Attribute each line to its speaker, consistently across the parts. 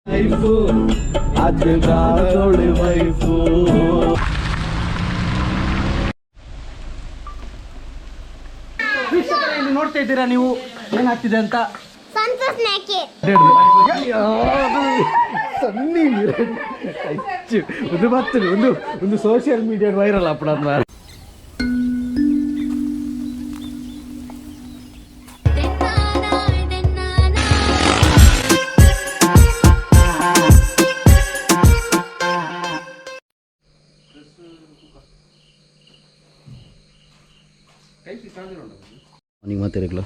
Speaker 1: Life ಅದು wife.
Speaker 2: ವೀಕ್ಷಕರೇ, ಇಲ್ಲಿ ನೋಡ್ತಾ ಇದ್ದೀರಾ ನೀವು ಏನಾಗ್ತಿದೆ ಅಂತ.
Speaker 3: ಸಂತೋಷ್ ನಾಕೆ.
Speaker 2: ಸನ್ನಿ ಒಂದು ಬರ್ತದೆ, ಒಂದು ಒಂದು ಸೋಷಿಯಲ್ ಮೀಡಿಯಾ ವೈರಲ್ ಅಪ್ಪಡ.
Speaker 4: ನೀವು ಮಾತಿರಗ್ಲ.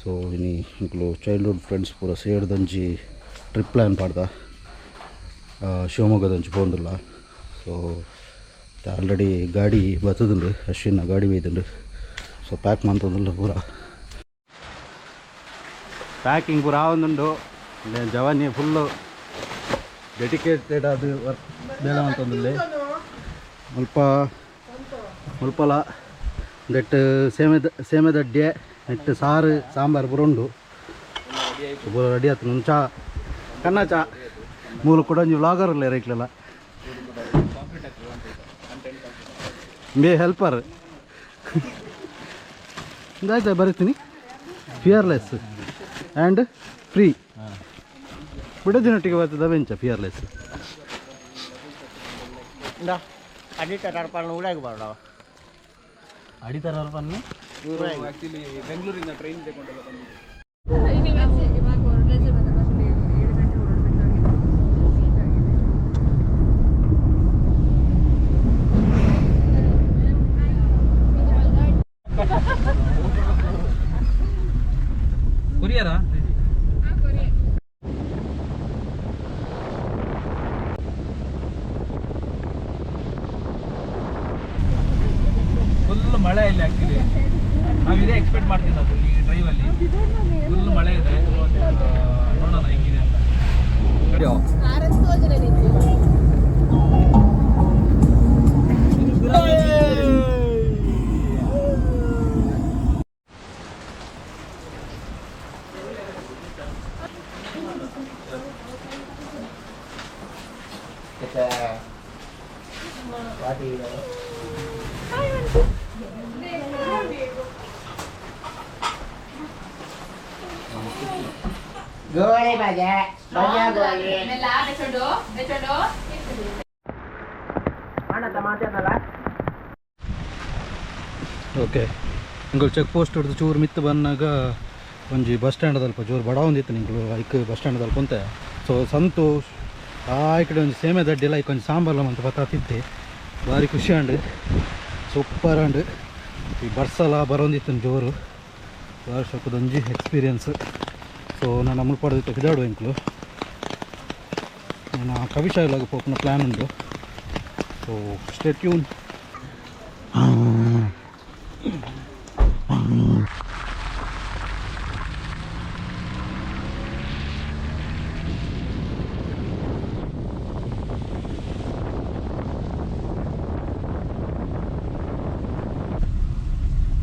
Speaker 4: ಸೊ ಇನಿ ನಿಕುಲು ಚೈಲ್ಡ್ಹುಡ್ ಫ್ರೆಂಡ್ಸ್ ಪೂರ ಸೇರ್ದಂಜಿ ಟ್ರಿಪ್ ಪ್ಲ್ಯಾನ್ ಪಾಡ್ದ, ಶಿವಮೊಗ್ಗದಂಚಿ ಪೋಂದುಲ್ಲ. ಸೊ ಆಲ್ರೆಡಿ ಗಾಡಿ ಬತ್ತದುಂಡು, ಅಶ್ವಿನ ಗಾಡಿ ಬೈದುಂಡು. ಸೊ ಪ್ಯಾಕ್ ಮಂತೊಂದುಲ್ಲ ಪೂರ, ಪ್ಯಾಕಿಂಗ್ ಪೂರ ಆವೊಂದುಂಡು. ಜವಾನಿ ಫುಲ್ಲು ಡೆಡಿಕೇಟೆಡ್ ಅದು ವರ್ಕ್ ಬೇಲೆ ಮಂತೊಂದುಲ್ಲೆ. ಮುಲ್ಪ ಮುಲ್ಪಲ ನೆಟ್ ಸೇಮೆದ ಸೇಮೆದಡ್ಡೆ, ನೆಟ್ ಸಾರು ಸಾಂಬಾರು ಪೂರ ಉಂಡು, ಪೂರ ರೆಡಿ ಆತು. ಒಂದು ಚಾ ಕನ್ನ ಚಾ ಮೂಲ ಕೂಡ ಒಂಜಿ ವ್ಲಾಗರ್ ಇಲ್ಲ ರೈಕ್ಲೆಲ್ಲ ಬೇ ಹೆಲ್ಪರ್ ಆಯ್ತಾ ಬರೀತೀನಿ. ಫಿಯರ್ಲೆಸ್ ಆ್ಯಂಡ್ ಫ್ರೀ ಬಿಡದಿನೊಟ್ಟಿಗೆ ಬರ್ತದ ಬೆಂಚ ಫಿಯರ್ಲೆಸ್. ಅಡಿತರ ಪನ್ನೆ.
Speaker 1: ಬೆಂಗಳೂರಿಂದ ಟ್ರೈನ್ ತಗೊಂಡೆಲ್ಲ ಬಂದಿದ್ದು.
Speaker 5: ಇವಾಗ ಹೊರಡ್ರೆ ಮತ್ತೆ 7 ಗಂಟೆ ಹೊರಡ್ಬೇಕಾಗಿದೆ. ಸೀಟ್ ಆಗಿದೆ.
Speaker 1: ಕೊರಿಯರಾ? ಫುಲ್ ಮಳೆ ಇಲ್ಲಿ. ಆಕ್ಚುಲಿ ನಾವು ಇದೇ ಎಕ್ಸ್ಪೆಕ್ಟ್ ಮಾಡ್ತಿಲ್ಲ ಅದು. ಈ ಡ್ರೈವಲ್ಲಿ ಫುಲ್ ಮಳೆ ಇದೆ. ನೋಡೋಣ ಹೆಂಗಿದೆ ಅಂತ.
Speaker 6: ಗೋಳಿ ಬಜೆ ಬಜೆ ಗೋಳಿ.
Speaker 4: ಓಕೆ, ಎಂಕುಲು ಚೆಕ್ ಪೋಸ್ಟ್ ಹಿಡ್ದು ಚೂರು ಮಿತ್ತು ಬಂದಾಗ ಒಂಜಿ ಬಸ್ ಸ್ಟ್ಯಾಂಡ್ ಅಲ್ಪ ಚೂರು ಬಡ ಒಂದಿತ್ತು. ನಿಂಕುಲು ಐಕ್ ಬಸ್ ಸ್ಟ್ಯಾಂಡ್ ಅಲ್ಪ ಉಂತೆ. ಸೊ ಸಂತು ಆ ಈ ಕಡೆ ಒಂಜಿ ಸೇಮೆ ದಡ್ಡಿಲ್ಲ, ಐಕ್ ಒಂಜಿ ಸಾಂಬಾರ್ಲ ಮಂತ ಬತ್ತಾತಿತ್ತೆ. ಭಾರಿ ಖುಷಿ ಆಂಡ್, ಸೂಪರ್ ಆಂಡ್. ಈ ಬರ್ಸಲ ಬರೋಂದಿತ್ತು ಜೋರು, ಭಾರಿ ಶೋಕದೊಂಜಿ ಎಕ್ಸ್ಪೀರಿಯನ್ಸ್. ಸೊ ನಾನು ಮುಲ್ಪಾಡದಿತ್ತು ಪಿದಾಡು ಎಂಕುಲು. ನಾನು ಕವಿಶಾಲಾಗ ಪೋಪುನ ಪ್ಲ್ಯಾನ್ ಉಂಡು. ಸೊ ಸ್ಟೇ ಟ್ಯೂನ್.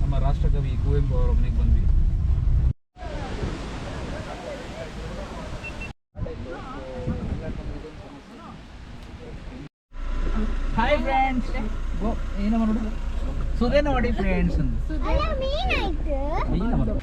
Speaker 1: ನಮ್ಮ ರಾಷ್ಟ್ರಕವಿ ಕುವೆಂಪು ಅವರ ಮನೆಗೆ ಬಂದ್ವಿ. ಹಾಯ್ ಫ್ರೆಂಡ್ಸ್, ಏನಮ್ಮ ನೋಡು, ಸುದೇನ ನೋಡಿ ಫ್ರೆಂಡ್ಸ್.
Speaker 3: ಅಲ್ಲ, ಮೀನಾಯ್ತು.
Speaker 1: ಏನಮ್ಮ?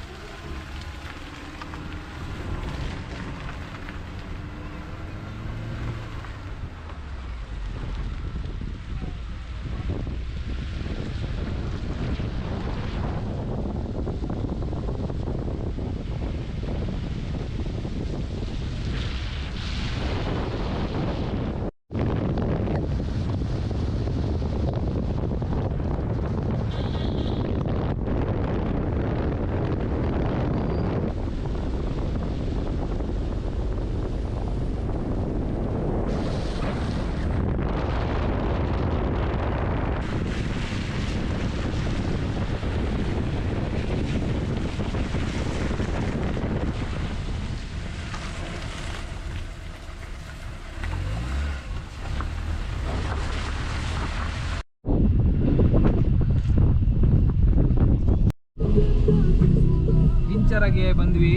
Speaker 1: ಇಂಚರಗೆ ಬಂದ್ವಿ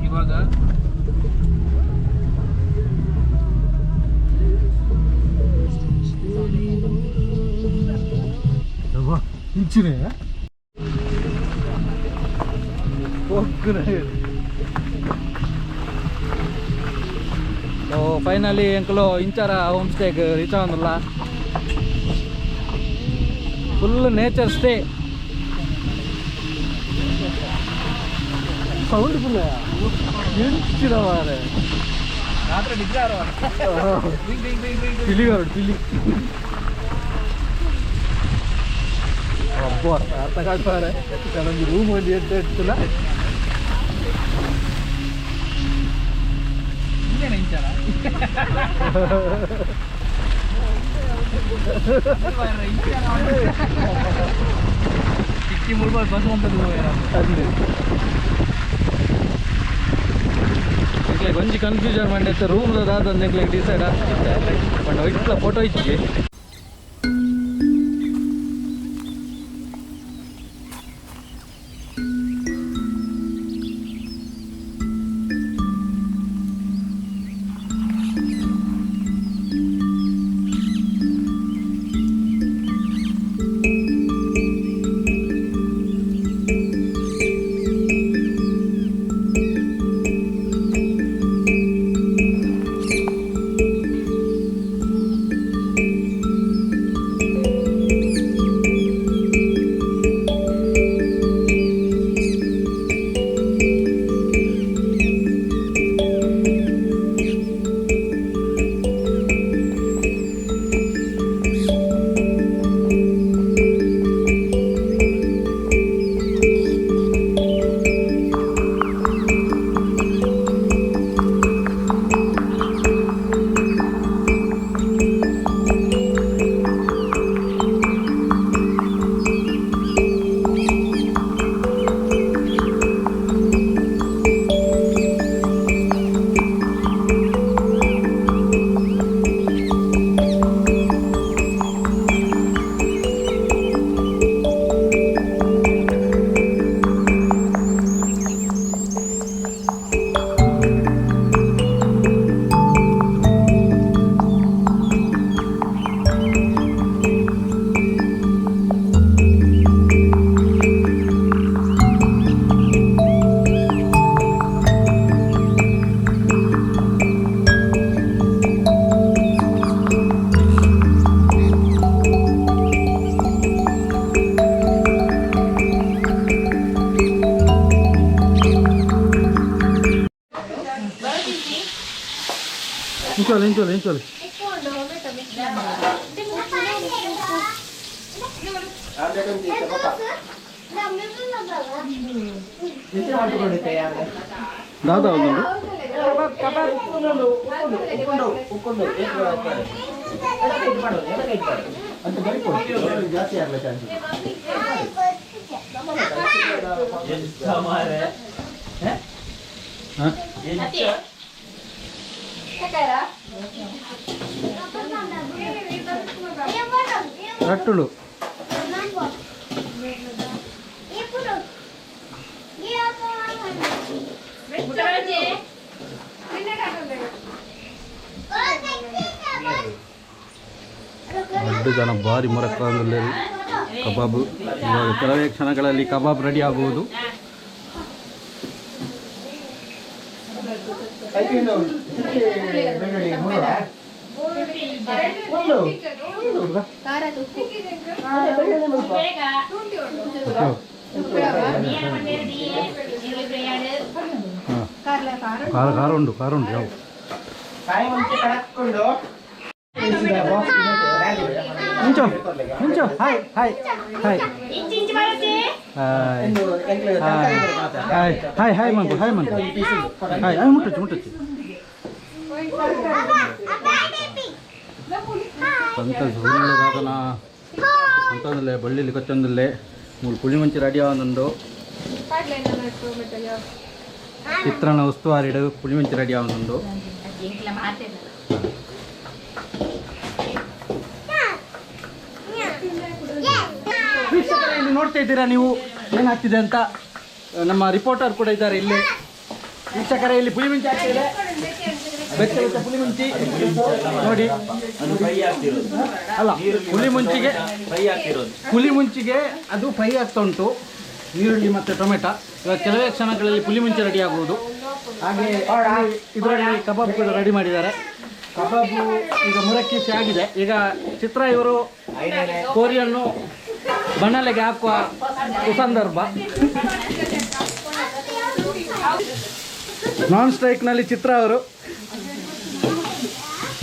Speaker 1: ಇವಾಗ.
Speaker 4: ಇಂಚಿನ
Speaker 1: ಸೊ ಫೈನಲಿ ಎಂಕಲು ಇಂಚಾರ ಹೋಮ್ ಸ್ಟೇಗ್ ರೀಚ್ ಆಗೊಂದಿಲ್ಲ. Full nature stay.
Speaker 4: Sound full ಎಂಚಿನ ಮಾರೆ
Speaker 1: ರಾತ್ರಿ ನಿದ್ರೆ
Speaker 4: ಪಿಲಿ ಬರೋಡು ಪಿಲಿ ಅಬ್ಬ ಅರ್ಥ ಕಾಣ್ತಾರೆ ಕೆಲವೊಂದು ರೂಮ್ ಒಂದು ಎದ್ದು ಇಡ್ತಿಲ್ಲ.
Speaker 1: ಇಂಚಾರ ಚಿಕ್ಕಿ ಮುಳ್ಬಾರ್ ಬಸ್ ಅಂತ
Speaker 4: ಅಲ್ಲಿ
Speaker 1: ಒಂಜಿ ಕನ್ಫ್ಯೂಷನ್ ಮಾಡಿತ್ತು ರೂಮ್ ದಾದ ಡಿಸೈಡ್ ಆಗ್ತಿತ್ತೆ ಬಟ್ ಇಟ್ಲ ಫೋಟೋ ಇಚ್ಚಿಗೆ.
Speaker 4: ಇಂಚೋಲಿ ಇಂಚೋಲಿ ಇಂಚೋಲಿ ದಾದಾ ಒಂದು ರಟ್ಟುಳು ದೊಡ್ಡ ಜನ ಭಾರಿ ಮೊರಕ್ಕಾಗಲ್ಲಿ ಕಬಾಬ್. ಇವಾಗ ಕೆಲವೇ ಕ್ಷಣಗಳಲ್ಲಿ ಕಬಾಬ್ ರೆಡಿ ಆಗುವುದು. ಖಾರ ಖಾರ ಉಂಟು, ಖಾರ ಉಂಟು. ಯಾವ ಮುಂಚು ಮುಂಚು hi hi hi hi hi hi hi ಮಂಕು hi ಮಂಕು hi hi ಮುಟ್ಟುಚ್ಚು ಮುಟ್ಟುಚ್ಚು. ಸಂತ ಸುಳ್ಳು ಸಂತಂದಲ್ಲೇ ಬಳ್ಳಿಲಿ ಕೊಚ್ಚೊಂದಲ್ಲೇ ಮೂರು ಪುಳಿ ಮುಂಚೆ ರೆಡಿ ಆವೊಂದುಂಡು. ಚಿತ್ರಾನ್ನ ಉಸ್ತುವಾರಿಡು ಪುಳಿ ಮುಂಚೆ ರೆಡಿ ಆವೊಂದುಂಡು. ವೀಕ್ಷಕರೇ, ಇಲ್ಲಿ ನೋಡ್ತಾ ಇದ್ದೀರಾ ನೀವು ಏನಾಗ್ತಿದೆ ಅಂತ. ನಮ್ಮ ರಿಪೋರ್ಟರ್ ಕೂಡ ಇದ್ದಾರೆ ಇಲ್ಲಿ. ವೀಕ್ಷಕರೇ, ಇಲ್ಲಿ ಪುಳಿ ಮುಂಚೆ ಆಗ್ತಿದೆ. ಬೆಚ್ಚ ಬೆಚ್ಚ ಪುಲಿ ಮುಂಚಿ ನೋಡಿ. ಅಲ್ಲ, ಹುಲಿ ಮುಂಚಿಗೆ
Speaker 1: ಫ್ರೈ ಆಗ್ತಿರೋದು.
Speaker 4: ಹುಲಿ ಮುಂಚಿಗೆ ಅದು ಫ್ರೈ ಆಗ್ತಾ ಉಂಟು, ಈರುಳ್ಳಿ ಮತ್ತು ಟೊಮೆಟೊ. ಇವಾಗ ಕೆಲವೇ ಕ್ಷಣಗಳಲ್ಲಿ ಪುಲಿ ಮುಂಚೆ ರೆಡಿ ಆಗುವುದು. ಹಾಗೆ ಇದರಲ್ಲಿ ಕಬಾಬ್ ಕೂಡ ರೆಡಿ ಮಾಡಿದ್ದಾರೆ. ಕಬಾಬು ಈಗ ಮುರಕೀಸಿ ಆಗಿದೆ. ಈಗ ಚಿತ್ರ ಇವರು ಕೋರಿಯನ್ನು ಬಣಲೆಗೆ ಹಾಕುವ ಸುಸಂದರ್ಭ. ನಾನ್ ಸ್ಟ್ರೈಕ್ನಲ್ಲಿ ಚಿತ್ರ ಅವರು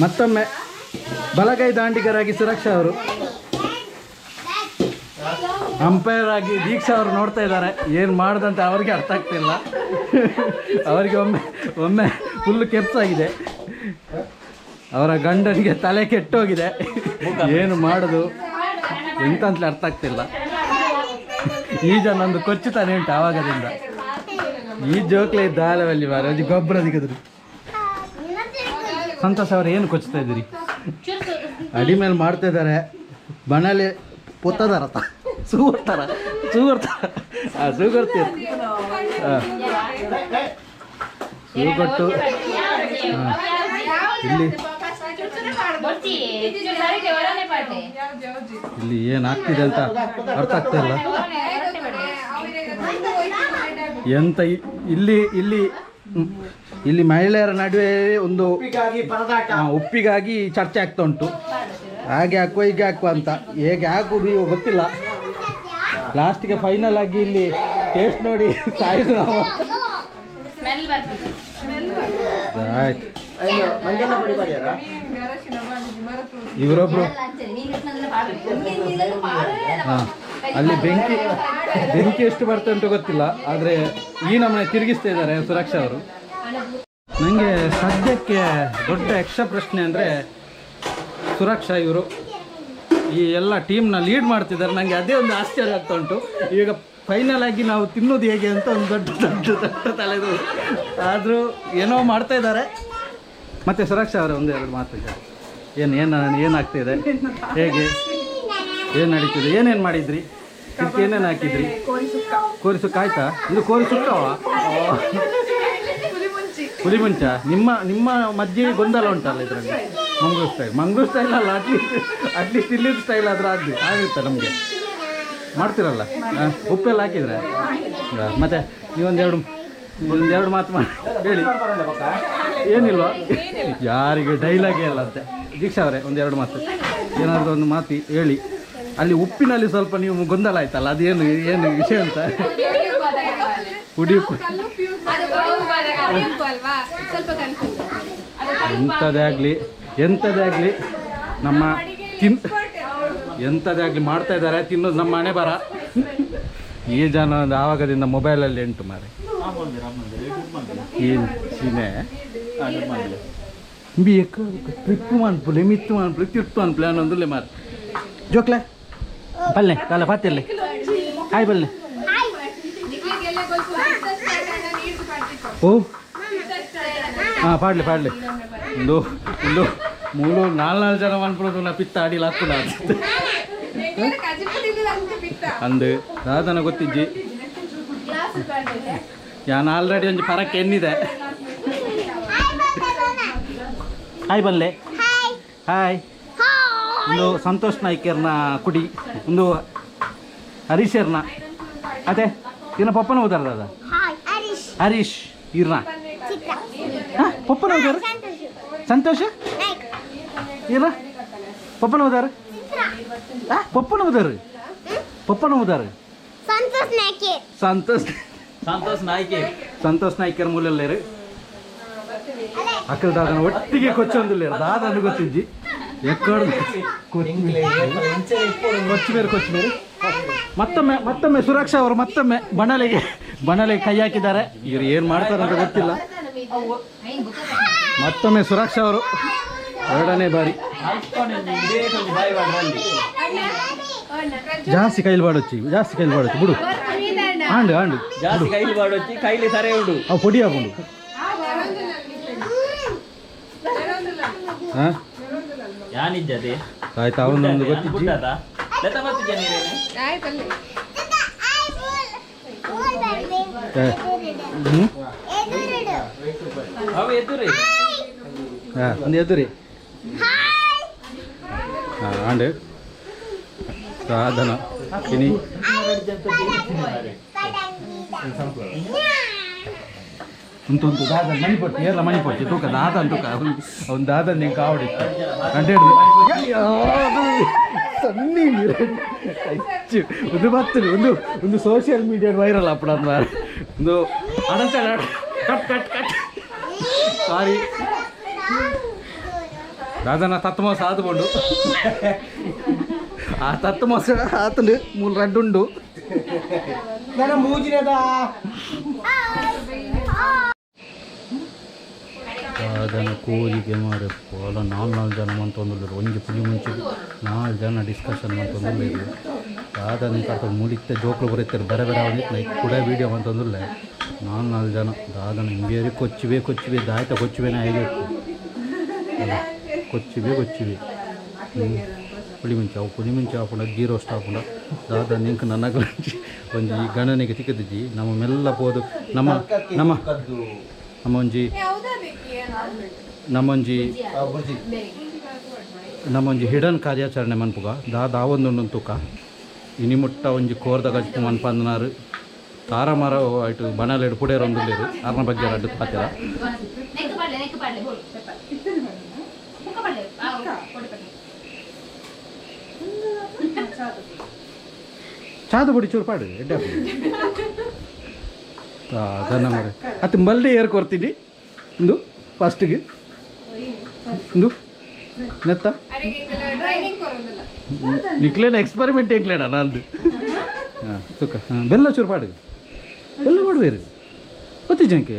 Speaker 4: ಮತ್ತೊಮ್ಮೆ ಬಲಗೈ ದಾಂಡಿಗರಾಗಿ ಸುರಕ್ಷಾ ಅವರು, ಅಂಪೈರ್ ಆಗಿ ದೀಕ್ಷಾ ಅವರು ನೋಡ್ತಾ ಇದ್ದಾರೆ. ಏನು ಮಾಡ್ದಂತ ಅವರಿಗೆ ಅರ್ಥ ಆಗ್ತಿಲ್ಲ. ಅವರಿಗೆ ಒಮ್ಮೆ ಒಮ್ಮೆ ಫುಲ್ಲು ಕೆಪ್ಸಾಗಿದೆ. ಅವರ ಗಂಡನಿಗೆ ತಲೆ ಕೆಟ್ಟೋಗಿದೆ. ಏನು ಮಾಡೋದು ಎಂತ ಅಂತಲೇ ಅರ್ಥ ಆಗ್ತಿಲ್ಲ. ಈ ಜನ ಒಂದು ಕೊಚ್ಚುತ್ತಾನೆ ಉಂಟು ಆವಾಗದಿಂದ. ಈ ಜೋಕ್ಲೆ ಇದ್ದ ಆಲವಲ್ಲಿ ಬಾರ ಗೊಬ್ಬರ ದಿಗದ್ರು. ಸಂತೋಷ್ ಅವರು ಏನು ಕೊಚ್ಚುತ್ತಾ ಇದ್ದೀರಿ? ಅಡಿ ಮೇಲೆ ಮಾಡ್ತಾ ಇದ್ದಾರೆ. ಬಣಲೆ ಪೊತ್ತದಾರತ್ತ ಸೂರ್ತಾರ ಸೂರ್ತಾರ ಸೂಗರ್ತೀರ ಸೂಗಟ್ಟು. ಇಲ್ಲಿ ಇಲ್ಲಿ ಏನಾಗ್ತಿದೆ ಅಂತ ಅರ್ಥ ಆಗ್ತಾ ಇಲ್ಲ. ಎಂತ ಇಲ್ಲಿ ಇಲ್ಲಿ ಇಲ್ಲಿ ಮಹಿಳೆಯರ ನಡುವೆ ಒಂದು ಉಪ್ಪಿಗಾಗಿ ಚರ್ಚೆ ಆಗ್ತಾ ಉಂಟು. ಹಾಗೆ ಹಾಕುವ ಹೀಗೆ ಹಾಕುವ ಅಂತ, ಹೇಗೆ ಹಾಕುವುದು ಇವು ಗೊತ್ತಿಲ್ಲ. ಲಾಸ್ಟಿಗೆ ಫೈನಲ್ ಆಗಿ ಇಲ್ಲಿ ಟೇಸ್ಟ್ ನೋಡಿ ಸಾಯಿಸು ನಾವು. ಆಯ್ತು, ಇವರೊಬ್ರು ಅಲ್ಲಿ ಬೆಂಕಿ ಬೆಂಕಿ ಎಷ್ಟು ಬರ್ತದೆ ಅಂತ ಗೊತ್ತಿಲ್ಲ, ಆದರೆ ಈ ನಮ್ಮನೆ ತಿರುಗಿಸ್ತಾ ಇದ್ದಾರೆ ಸುರಕ್ಷಾ ಅವರು. ನನಗೆ ಸದ್ಯಕ್ಕೆ ದೊಡ್ಡ ಯಕ್ಷ ಪ್ರಶ್ನೆ ಅಂದರೆ ಸುರಕ್ಷಾ ಇವರು ಈ ಎಲ್ಲ ಟೀಮ್ನ ಲೀಡ್ ಮಾಡ್ತಿದ್ದಾರೆ. ನನಗೆ ಅದೇ ಒಂದು ಆಶ್ಚರ್ಯ ಆಗ್ತಾ ಉಂಟು. ಈಗ ಫೈನಲ್ ಆಗಿ ನಾವು ತಿನ್ನೋದು ಹೇಗೆ ಅಂತ ಒಂದು ದೊಡ್ಡ ದೊಡ್ಡ ದೊಡ್ಡ ತಲೆದು, ಆದರೂ ಏನೋ ಮಾಡ್ತಾ ಇದ್ದಾರೆ. ಮತ್ತು ಸುರಕ್ಷಾ ಅವರೇ ಒಂದೆರಡು ಮಾತು ಏನು ಏನು ಏನಾಗ್ತಿದೆ, ಹೇಗೆ ಏನು ನಡೀತಿದೆ, ಏನೇನು ಮಾಡಿದ್ರಿ, ಇದಕ್ಕೆ ಏನೇನು ಹಾಕಿದ್ರಿ? ಕೋರಿ ಸುಕ್ಕ ಆಯ್ತಾ? ಇದು ಕೋರಿ ಸುಕ್ಕವಾ? ಹುಲಿ ಮುಂಚ. ನಿಮ್ಮ ನಿಮ್ಮ ಮಧ್ಯೆ ಗೊಂದಲ ಉಂಟಲ್ಲ ಇದರಲ್ಲಿ. ಮಂಗ್ಳೂರು ಸ್ಟೈಲ್, ಮಂಗ್ಳೂರು ಸ್ಟೈಲ್ ಅಲ್ಲ, ಅಟ್ಲೀಸ್ಟ್ ಅಟ್ಲೀಸ್ಟ್ ಇಲ್ಲಿದ್ದ ಸ್ಟೈಲ್ ಆದರೂ ಆಗುತ್ತೆ ನಮಗೆ. ಮಾಡ್ತೀರಲ್ಲ? ಉಪ್ಪೆಲ್ಲ ಹಾಕಿದ್ರೆ ಮತ್ತೆ ನೀವೊಂದೆರಡು ಒಂದೆರಡು ಮಾತು ಮಾಡಿ ಹೇಳಿ. ಏನಿಲ್ವಾ ಯಾರಿಗೆ ಡೈಲಾಗೇ ಇಲ್ಲ ಅಂತೆ. ದೀಕ್ಷಾ ಅವರೇ ಒಂದೆರಡು ಮಾತು ಏನಾದರೂ ಒಂದು ಮಾತು ಹೇಳಿ. ಅಲ್ಲಿ ಉಪ್ಪಿನಲ್ಲಿ ಸ್ವಲ್ಪ ನೀವು ಗೊಂದಲ ಆಯ್ತಲ್ಲ, ಅದೇನು ಏನು ವಿಷಯ ಅಂತ? ಹುಡಿ ಉಪ್ಪು ಎಂಥದೇ ಆಗಲಿ ಎಂಥದೇ ಆಗಲಿ ನಮ್ಮ ಎಂಥದೇ ಆಗಲಿ ಮಾಡ್ತಾ ಇದ್ದಾರೆ, ತಿನ್ನೋದು ನಮ್ಮ ಹಣೆ ಬರ. ಈ ಜನ ಒಂದು ಆವಾಗದಿಂದ ಮೊಬೈಲಲ್ಲಿ ಎಂಟು ಮಾರೆ ಏನು ಚೀನೆ ಟ್ರಿಪ್ ಮನ್ಪುಲೆ ಮಿತ್ತು ಮನ್ಪುಲೆ ತಿರ್ತು ಅನ್ಪುಲೆ ಅನ್ನೊಂದುಲ್ಲೆ ಮಾರೆ. ಜೋಕ್ಲೆ ಬಲ್ಲೆ ಕಾಲ ಪಾತಿರ್ಲೆ ಹಾಯ್ ಬಲ್ಲೆ. ಓ ಹಾಂ ಪಾಡ್ಲಿ ಪಾಡ್ಲಿ. ಒಂದು ಒಂದು ಮೂರು ನಾಲ್ಕು ನಾಲ್ಕು ಜನ ಮನ್ಪುನದು ನಾ ಪಿತ್ತ ಅಡಿಲ ಹಾಕುನ ಅಂದು ದಾದನ ಗೊತ್ತಿಜ್ಜಿ. ಯಾನ್ ಆಲ್ರೆಡಿ ಒಂಜಿ ಪರಕ್ಕೆ ಎನ್ನಿದೆ. ಹಾಯ್ ಬಲ್ಲೆ. ಹಾಯ್. ಒಂದು ಸಂತೋಷ್ ನಾಯ್ಕರ್ನ ಕುಡಿ, ಒಂದು ಹರೀಶರ್ನ ಅದೇ ಇನ್ನ ಪಪ್ಪನ ಹೋದಾರ ದಾದ ಹರೀಶ್ ಇರ್ನ ಪಪ್ಪನ ಹೋದಾರ ಸಂತೋಷ ಇರ ಪಪ್ಪನ ಹೋದಾರ ಪಪ್ಪನ ಹೋದಾರ ಪಪ್ಪನ ಹೋದಾರ
Speaker 3: ಸಂತೋಷ್ ನಾಯ್ಕರ್
Speaker 4: ಸಂತೋಷ್
Speaker 1: ಸಂತೋಷ್ ನಾಯ್ಕರ್
Speaker 4: ಸಂತೋಷ್ ನಾಯ್ಕರ್ ಮೂಲಲ್ಲೇರು ಅಕ್ಕಲ್ ದಾದನ ಒಟ್ಟಿಗೆ ಕೊಚ್ಚೊಂದಿಲ್ಲ ದಾದನ ಗೊತ್ತಿಜ್ಜಿ ಎಕ್ಕಡ ಕೊಚ್ಚಬೇರು ಕೊಚ್ಚಬೇರು. ಮತ್ತೊಮ್ಮೆ ಮತ್ತೊಮ್ಮೆ ಸುರಕ್ಷಾ ಅವರು ಮತ್ತೊಮ್ಮೆ ಬಣಲೆಗೆ ಬಣಲೆಗೆ ಕೈ ಹಾಕಿದ್ದಾರೆ. ಇವರು ಏನು ಮಾಡ್ತಾರೆ ಅಂತ ಗೊತ್ತಿಲ್ಲ. ಮತ್ತೊಮ್ಮೆ ಸುರಕ್ಷಾ ಅವರು ಎರಡನೇ ಬಾರಿ ಜಾಸ್ತಿ ಕೈಲಿ ಬಾಡೊಚ್ಚಿ ಜಾಸ್ತಿ ಕೈಲಿ ಬಾಡೊಚ್ಚಿ ಬಿಡು ಆಂಡು ಆಂಡು
Speaker 1: ಜಾಸ್ತಿ ಕೈಲಿ ಬಾಡೊಚ್ಚಿ ಕೈಲಿ ಸರೆ ಉಡು
Speaker 4: ಅವು ಪೊಡಿ ಹಾಕೊಂಡು ಹಾಂ
Speaker 1: ಯಾನಿದ್ದದೆ
Speaker 4: ಆಯ್ತು ಅವನೊಂದು ಗೊತ್ತಿಜ್ಜಿ. ಹಾಂ ಒಂದು ಎದುರಿ ಹಾಂ ಆಂಡ್ ಸಾಧನ ಇನಿ ಉಂಟು ದಾದ ಮಣಿ ಪೊಟ್ಟು ಏರ್ಲ ಮಣಿ ಪೊಟ್ಟು ತೂಕ ದಾದ ತೂಕ ಅವ್ನು ದಾದ ನಿಂಗೆ ಕಾವಡಿತ್ತು ಅಂಟೇಳು ಸನ್ನಿ ಹೆಚ್ಚು ಒಂದು ಬರ್ತದೆ ಒಂದು ಒಂದು ಸೋಷಿಯಲ್ ಮೀಡಿಯಾ ವೈರಲ್ ಅಪ್ಪಡ ಒಂದು ಅಡಚ ಕಟ್ ಕಟ್ ಕಟ್ ಸಾರಿ ದಾದನ ತತ್ವ ಸಾದು ಕೊಂಡು ಆ ತತ್ವ ಮೋಸ ಆತಂಡು ಮೂಲು ರಡ್ಡುಂಡು
Speaker 2: ನನ್ನ ಮೂಜಿನದಾ
Speaker 4: ದಾದನ ಕೋಲಿಗೆ ಮಾರೆ ಪೋಲ ನಾಲ್ ನಾಲ್ ಜನ ಮಂತೊಂದುಲ್ಲೆರ್ ಒಂಜಿ ಪುಲಿ ಮುಂಚೆ ನಾಲ್ ಜನ ಡಿಸ್ಕಷನ್ ಮಂತೊಂದುಲ್ಲೆರ್ ದಾದನ ಕರ್ಕೊಂಡು ಮುಲಿತ್ತೆ ಜೋಕುಲು ಬರೀತಾರೆ ಬೇರೆ ಬೇರೆ ಅವನಿತ್ತು ಕೂಡ ವೀಡಿಯೋ ಮಂತೊಂದುಲ್ಲೆ ನಾಲ್ ನಾಲ್ ಜನ ದಾದನ ಇಂಬೇರಿ ಕೊಚ್ಚಿವೆ ಕೊಚ್ಚಿವೆ ದಾಯ್ತ ಕೊಚ್ಚಿವೆನೇ ಆಗಿ ಕೊಚ್ಚಿವೆ ಕೊಚ್ಚಿವೆ ಪುಳಿ ಮುಂಚೆ ಅವು ಪುಳಿ ಮುಂಚೆ ಆಪುಂಡ ಗೀ ರೋಸ್ಟ್ ಆಪುಂಡ ದಾದ ನಿಂಕ್ ನನಗ್ಲಂಚಿ ಒಂಜಿ ಗಣನೆಗೆ ತಿಕ್ಕದಿಜ್ಜಿ ನಮ್ಮ ಮೆಲ್ಲ ಪೋದು ನಮ್ಮ ನಮ್ಮ ನಮ್ಮ ಒಂಜಿ ನಮ್ಮೊಂಜಿ ನಮ್ಮೊಂಜಿ ಹಿಡನ್ ಕಾರ್ಯಾಚರಣೆ ಮನ್ಪುಗ ದಾದ ಆವೊಂದುಂಡು ತೂಕ ಇನಿ ಮುಟ್ಟ ಒಂಜಿ ಕೋರ್ದ ಗಜ್ಪು ಮನ್ಪಂದನಾರು ತಾರಮಾರ ಆಯ್ತು ಬಣಲೆಡು ಪುಡೇರು ಒಂದುಲ್ಲೇರು ಅರ್ನ ಬಗ್ಗೆ ರಡ್ಡು ಪಾತೆರ ಚಾದ ಪೊಡಿ ಚೂರು ಪಾಡು ಎಡ್ಡೆ ಅದನ್ನ ಮರೆ ಅದು ಮಲ್ಡೆ ಏರ್ ಕೊಡ್ತೀನಿ ಇಂದು ಫಸ್ಟಿಗೆ ಇಂದು ನೆತ್ತ ನಿಕ್ಲೇನ ಎಕ್ಸ್ಪೆರಿಮೆಂಟ್ ಎಂಕ್ಲೇಡ ನಂದು ಹಾಂ ಸುಖ ಹಾಂ ಬೆಲ್ಲ ಚೂರು ಪಾಡು ಬೆಲ್ಲ ಮಾಡುವೇರು ಗೊತ್ತಿ ಜನಕ್ಕೆ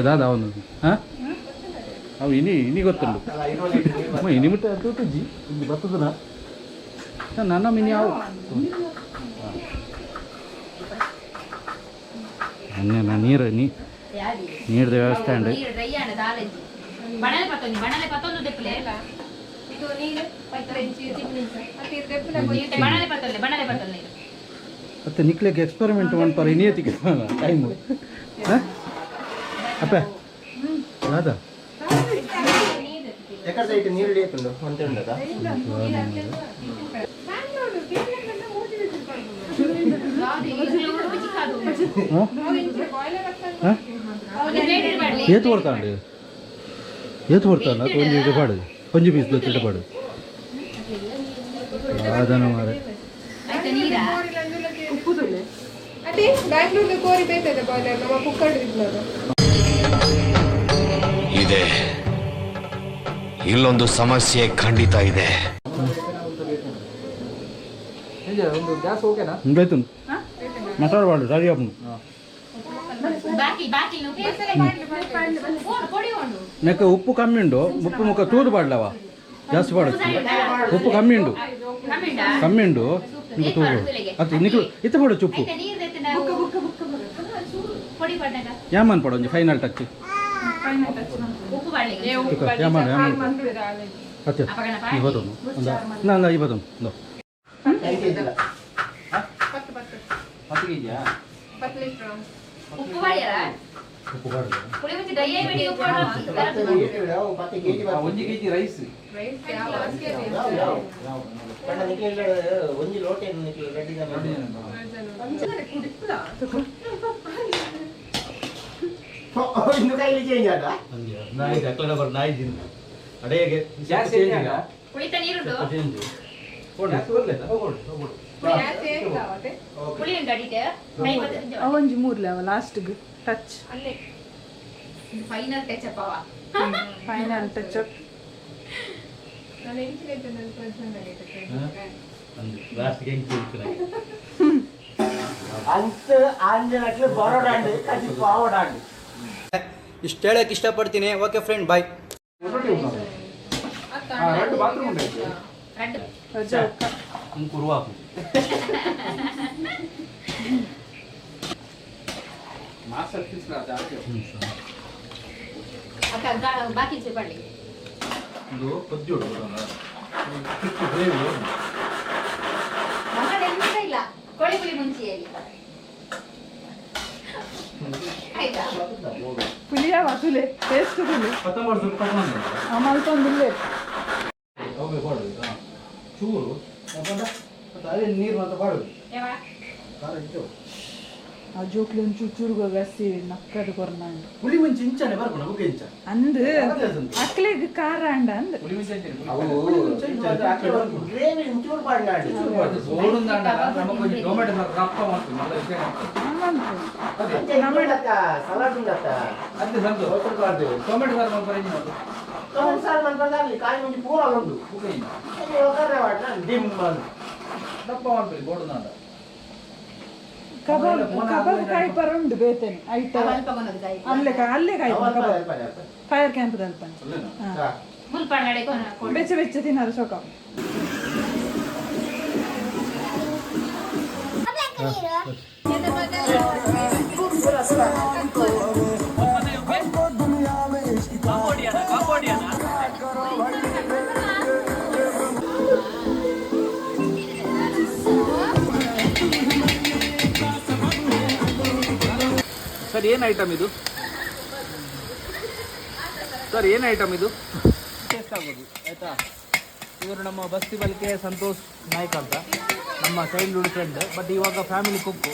Speaker 4: ದಾದ ಅವನು ಹಾಂ ಅವು ಇನಿ ಇನಿ ಗೊತ್ತುಂಡು ಅಮ್ಮ ಇನಿ ಮುಟ್ಟ ತೂತುಜ್ಜಿ ಇಲ್ಲಿ ಬರ್ತದನ ನನ್ನ ಮಿನಿ ಅವು ಅನ್ನ ನೀರು ನೀರ್ದ ವ್ಯವಸ್ಥೆ ಉಂಡು ಮತ್ತೆ ನಿಕ್ಲೆಗೆ ಎಕ್ಸ್ಪೆರಿಮೆಂಟ್ ಮನ್ಪರ ಇನಿಯತಿಗೆ ಟೈಮು ಹಾಂ ಅಪ್ಪ ದಾದಾ
Speaker 2: ಎಕಡೆ ಸೈಟ್ ನೀರು ಹಿಡಿಯುತ್ತುಂಡು ಅಂತ ಉಂಡದಾ
Speaker 4: ಏತು ಕೊಡ್ತಾಂಡು ಏತು ಕೊಡ್ತಾನ ಒಂಜಿ ಇಡು ಪಾಡು ಒಂಜಿ ಪೀಸ್ ದೊತ್ತಿಟ್ಟು ಪಾಡು ಅದನ್ನ ಮಾರೆ
Speaker 5: ಅದೇ ಬ್ಯಾಂಗ್ಳೂರ್ದ ಕೋರಿ ಬೇತದೆ ಬಾಯ್ಲರ್ ನಮ್ಮ ಕುಕ್ಕರ್ ಇದ್ನದು
Speaker 7: ಇದೆ ಇಲ್ಲೊಂದು ಸಮಸ್ಯೆ ಖಂಡಿತ ಇದೆ.
Speaker 1: ಒಂದು ಗ್ಯಾಸ್ ಓಕೆನಾ?
Speaker 4: ಬೇಕು ಮಸಾಲೆ ಪಾಡು ಸರಿ ಆಪುಂಡು ನೆಕ್ಕ ಉಪ್ಪು ಕಮ್ಮಿ ಉಂಡು ಉಪ್ಪು ಮುಖ ತೂದು ಪಾಡ್ಲವ ಜಾಸ್ತಿ ಪಾಡು ಉಪ್ಪು ಕಮ್ಮಿ ಉಂಡು ಕಮ್ಮಿ ಉಂಡು ನಿಂಗೆ ತೂದು ಅದು ನಿಕ್ಲು ಇತ್ತ ಪಾಡು ಚುಪ್ಪು ಯಾಮನ್ ಪಾಡು ಒಂಜಿ ಫೈನಲ್ ಟಚ್ ಯಾಮನ್ ಯಾಮನ್ ಅತ್ತೆ ಇವತ್ತೊಂದು ಒಂದು ನಾ ಇವತ್ತೊಂದು
Speaker 1: ಒಂಜಿ ಕೆಜಿ ರೈಸ್
Speaker 2: ಒಂಜಿ ಲೋಟ ರೆಡಿ ಇನ್ನು ಕೈಲಿ ಚೇಂಜ್ ಆದ
Speaker 4: ನಾಯಿ ಅಕ್ಲಡ ಬರ್ ನಾಯಿ ಜಿನ್ ಅಡೆಗೆ
Speaker 1: ಗ್ಯಾಸ್ ಚೇಂಜ್ ಆಗ
Speaker 8: ಕುಳಿತ ನೀರುಂಡು
Speaker 4: ಚೇಂಜ್
Speaker 8: ಪುಳಿ ಉಂಟು ಅಡಿಟ್
Speaker 5: ಒಂಜಿ ಮೂರ್ಲೆ ಅವ ಲಾಸ್ಟ್ಗೆ ಟಚ್
Speaker 8: ಫೈನಲ್ ಟಚ್ ಅಪ್ ಅವ
Speaker 5: ಫೈನಲ್ ಟಚ್ ಅಪ್
Speaker 4: ಲಾಸ್ಟ್ ಗೆ
Speaker 2: ಅಂತ ಆಂಜನಕ್ಲೆ ಬರೋಡಾಂಡು ಕಜಿ ಪಾವಡಾಂಡು
Speaker 9: ಇಷ್ಟು ಹೇಳಕ್ಕೆ ಇಷ್ಟಪಡ್ತೀನಿ. Okay friend, bye.
Speaker 1: ಎರಡು ಬಾತ್ರೂಮ್ ಉಂಟು.
Speaker 8: ರಡ್ಡು
Speaker 4: ಕುರುವಾಪು
Speaker 1: ಮಾಸ್ಟರ್ ಪೀಸ್ ಜಾಸ್ತಿ.
Speaker 8: ಅಕ್ಕ ಬಾಕಿ ಪಡ್ಲಿ
Speaker 4: ಇದು ಕೊಜ್ಜಿ ಉಂಟು ಗ್ರೇವಿ.
Speaker 8: ಮಗಳ ಎಂತ ಇಲ್ಲ ಕೋಳಿ ಪುಳಿ ಮುಂಚಿಯಲ್ಲಿ.
Speaker 5: ಪುಲಿಯ ತುಲೆ ಟೇಸ್ಟ್ ತುಲೆ.
Speaker 4: ಕೊತ್ತಂಬರಿ ಸ್ವಲ್ಪ ಕಟ್ ಮಾಡಿ.
Speaker 5: ಮಲ್ತೊಂದಿಲ್ಲ.
Speaker 4: ಅವೇ ಪಾಡು ಚೂರು ಅದೇ ನೀರು ಮಾತ್ರ ಪಾಡು. ಖಾರ ಇತ್ತು.
Speaker 5: ಆ ಜೋಕ್ಲಿ ಒಂಚೂರು ಚೂರು ಗಸಿ ನಕ್ಕದು ಕೊರ್ನಾಂಡ್.
Speaker 4: ಪುಳಿ ಮುಂಚೆ ಇಂಚನೆ ಬರ್ಪುಣ ಬುಕ್ಕ ಇಂಚ.
Speaker 5: ಅಂದ್, ಅಕ್ಲೆಗ್ ಖಾರ ಅಂಡ ಅಂದ್.
Speaker 2: ಅವು
Speaker 6: ಗ್ರೇವಿ ಒಂಚೂರು ಪಾಡ್ನಾಡಿ.
Speaker 1: ಟೊಮೆಟೊ ಸಾರು ರಪ್ಪ ಮಾಡ್ತೀವಿ ಮಲ್ಲ ವಿಷಯ.
Speaker 6: ಸಲಾಡ್ ಉಂಡತ್ತ?
Speaker 1: ಅದೇ ಸಂತು, ಟೊಮೆಟೊ ಸಾರು ಮಾಡ್ತಾರೆ ಮಾಡು.
Speaker 6: ಟೊಮೆಟೊ ಸಾರು ಮನ್ಪದಾಗ್ಲಿ ಕಾಯಿ ಮುಂಚೆ ಪೂರ ಉಂಡು.
Speaker 1: ಬುಕ್ಕ ಇಂಚ.
Speaker 6: ಒಗ್ಗರಣೆ ಮಾಡ್ನ ಡಿಮ್ ಅಂದ್.
Speaker 1: ದಪ್ಪ ಮಾಡ್ತೀವಿ ಬೋರ್ಡ್.
Speaker 5: ಕಬಾಬ್ ಕಬಾಬ್ ಕಾಯಿ ಪರ ಉಂಡು ಬೇತೇನೆ ಐತ. ಅಲ್ಲೇ ಅಲ್ಲೇ ಕಾಯಿ ಕಬಾಬ್ ಫೈರ್ ಕ್ಯಾಂಪ್ ದಲ್ಪ. ಬೆಚ್ಚ ಬೆಚ್ಚ ತಿನ್ನರು ಸೊಕ.
Speaker 1: ಸರ್, ಏನು ಐಟಮ್ ಇದು ಸರ್? ಏನು ಐಟಮ್ ಇದು? ಟೇಸ್ಟ್ ಆಗೋದು ಆಯಿತಾ? ಇವರು ನಮ್ಮ ಬಸ್ತಿ ಬಲ್ಕೆ ಸಂತೋಷ್ ನಾಯ್ಕ ಅಂತ, ನಮ್ಮ ಚೈಲ್ಡ್ಹುಡ್ ಫ್ರೆಂಡ್, ಬಟ್ ಇವಾಗ ಫ್ಯಾಮಿಲಿ ಕುಕ್ಕು.